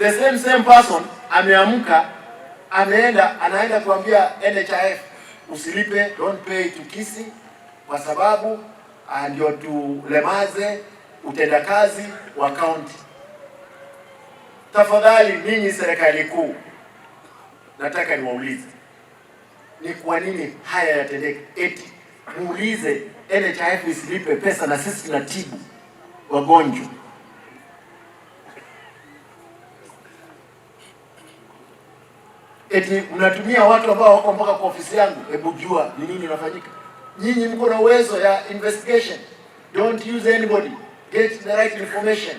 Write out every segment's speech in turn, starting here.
The same same person ameamka ameenda anaenda kuambia NHIF usilipe, don't pay to Kisii kwa sababu ah, ndio tulemaze utendakazi wa county. Tafadhali ninyi serikali kuu, nataka niwaulize ni kwa nini haya yatendeke? Eti muulize NHIF isilipe pesa na sisi tunatibu wagonjwa. Eti mnatumia watu ambao wako mpaka kwa ofisi yangu. Hebu jua ni nini inafanyika. Nyinyi mko na uwezo ya investigation. Don't use anybody. Get the right information.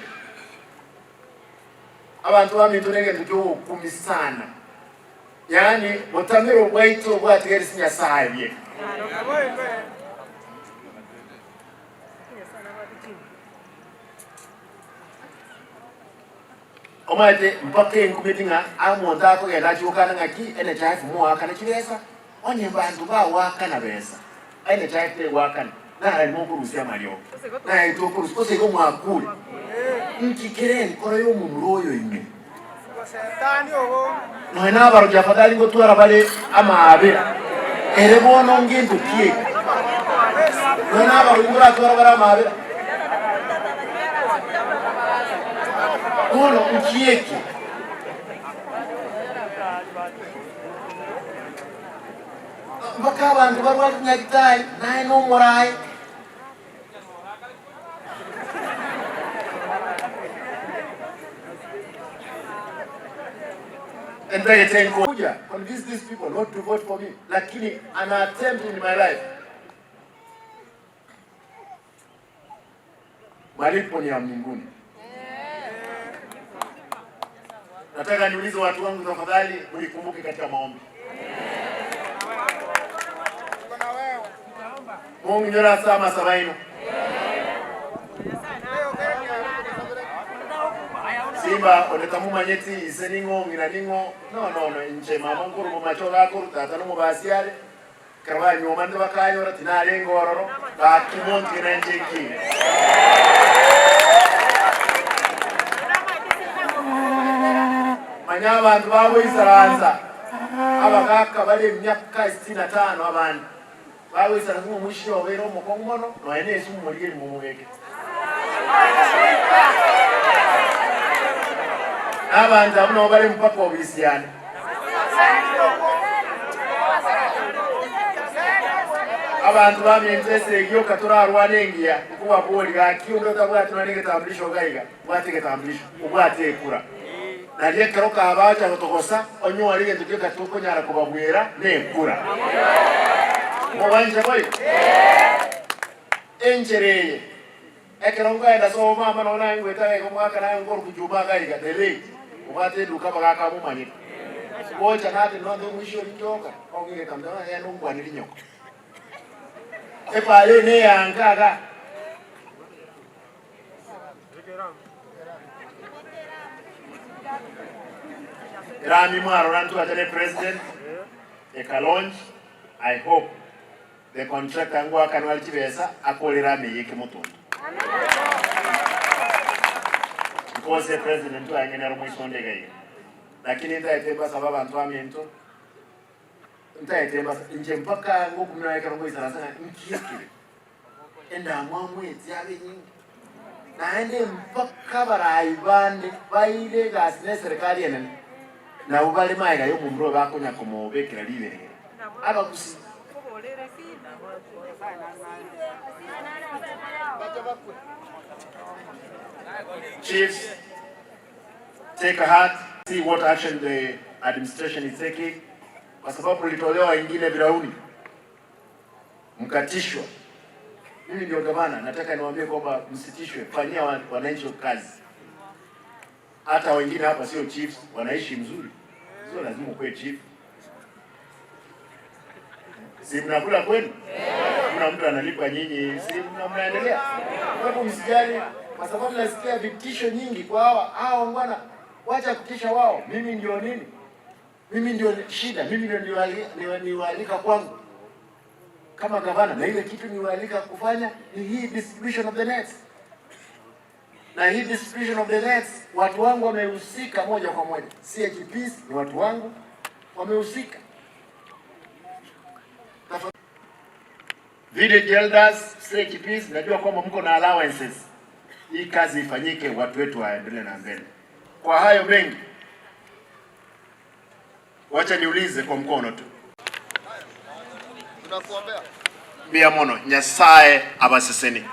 Abanto baminto negento ki'ogokumia sana. Yaani botamero bwaito bwatigarisi Nyasae bieka. Omanyete mpaka enkumeti ng'a omonto akogenda achie gokana ng'aki NHIF moakane chibesa, onye mbanto bagoakana besa, NHIF tegoakana, narari mokorusia amariogo, naye tokorusia, gose igo mwakure. Nki kere enkoro y'omomura oyo ime? Nonya nabaroki afadhali ngotwara bare amaabera, ere bono ngento ki eke? Nonya nabaroki ngoratwara bare amaabera, bono nki eke? Mpaka abanto barwarete nyagitari, naye nomoraai. Entagete nkoja convince these people not to vote for me, lakini an attempt in my life. Malipo ni ya mbinguni. Nataka niulize watu wangu, tafadhali mlikumbuke katika maombi. Mungu ase amasabo aino. Simba onde tamomanyeti ise ning'o ng'ina ning'o no no no inche mama nkorwa momache ogakorwa tata nomobasi are Ekero banyuomanete bakanyora tinarenge ororo, gaki montige nainche nkiine. Manya abanto bagoisaransa, abagaaka bare emiaka sitini na tano abande bagoisaransa ng'a omoisia obeire omokong'u mono, nonya nesumu morigerie momobeke. Abanto abwo nabo bare mpaka obisi yane. Abanto baminto esegi yoka torarwane engiya, nkobaboria, gaki onde otabwati nonya negetambulisho iga iga, bwata egetambulisho, obwate ekura. Nario ekero kabacha gotogosa, onyore egento gioka tokonyara kobabwera nekura. Mogwancha boigo? Enchera eye, ekero nkoenda ase obomama nonya naye ngoeta iga iga omwaka naye nkoruku Juma iga iga the late obwate eduka abagaka abomanyete. Gocha nate nonde omwisho oria nchoka ogegeta mbuya ng'a genda onkwane rinyoko. Epara eye neyanka iga. Erami mwarora ntwachane president eka launch I hope The contractor ngoakanwa are chibesa akorere ameye ekemotondo. Because the president oyange nere omoisonde iga iga. Lakini ntaete mbasaba abanto baminto, ntaete mbasa inche mpaka ngokumia ekero ngoisaransa ng'a nki ekere endamwamu eye yabe enyinge. Naende mpaka abarai bande baire egasi ne eserekari enene nabwo bare magega y'omomura oyo bakonya komobekera riberera. Abagusii. Chiefs, take heart, see what action the administration is taking, kwa sababu mlitolewa wengine virauni mkatishwa. Mimi ndio gavana, nataka niwaambie kwamba msitishwe, fanyia wananchi kazi. Hata wengine hapa sio chiefs, wanaishi mzuri, sio lazima ukuwe chief. Si mnakula kwenu? Kuna mtu analipa nyinyi, si mnaendelea? Kwa hivyo msijali, kwa sababu nasikia vitisho nyingi kwa hawa hawa bwana, wacha kutisha wao. Mimi ndio nini? Mimi ndio shida, mimi ndio niwaalika kwangu kama gavana, na ile kitu niwaalika kufanya ni hii distribution of the nets. Na hii distribution of the nets, watu wangu wamehusika moja kwa moja. CHPs ni watu wangu wamehusika. Village elders, CHPs, najua kwamba mko na allowances. Hii kazi ifanyike, watu wetu waendelee na mbele. Kwa hayo mengi, wacha niulize kwa mkono tu. Tunakuombea. Mbuya mono, Nyasaye abaseseni.